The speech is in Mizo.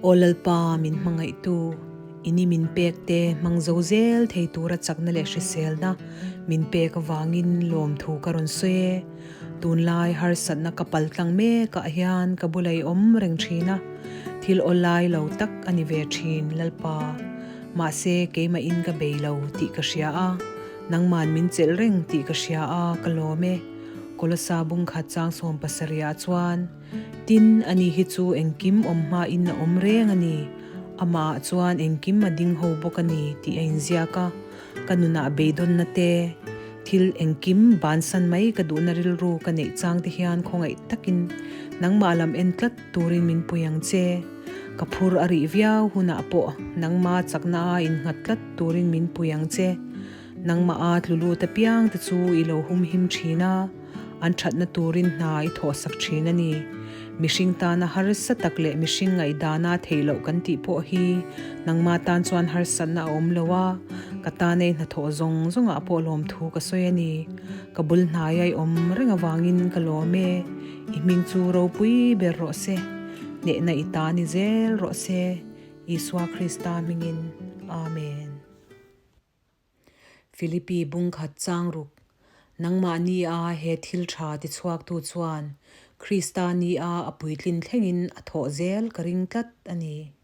Aw Lalpa min hmangaihtu, i ni min pek te hmang zo zel thei tura chakna leh hriselna min pek avangin lawmthu ka rawn sawi e. Tunlai harsatna ka pal tlang mekah hian ka bula i awm reng thin a, thil awlai lo tak a ni ve thin Lalpa. Mahse keimahin ka bei lo tih ka hria a, nangman min chelh reng tih ka hria a, ka lawm e. Kolosa bungkhat chang 70 ah chuan, Tin, ani hi chu engkim awm hmain a awm reng a ni, amahah chuan engkim a ding ho bawk a ni tih a inziak a. Ka nunah beidawnna te, thil engkim bansan mai ka duhna rilru ka neih chang te hian khawngaih takin nangmah lam en tlat turin min pui ang che. Ka phur a rih viau hunah pawh nangma chakna a innghat tlat turin min pui ang che. Nangmah a tlu lut apiang te chu i lo humhim thin a. An thatna turin hna i thawhsak thin a ni. Mihring tana harsa tak leh mihring ngaihdana theih loh kan tih pawh hi nangma tan chuan harsatna a awm lo a, ka tan ei hnathawh zawng zawngah pawh lawmthu ka sawi a ni. Ka bul hnaia i awm reng avangin ka lawm e. I hming chu ropui ber rawh se. Hnehna i ta ni zel rawh se. Isua Krista hmingin. Amen. Philippi bungkhat changruk, Nangmah ni a he thil tha tichhuaktu chuan Krista ni a a puitlin thlengin a thawh zel ka ring tlat a ni.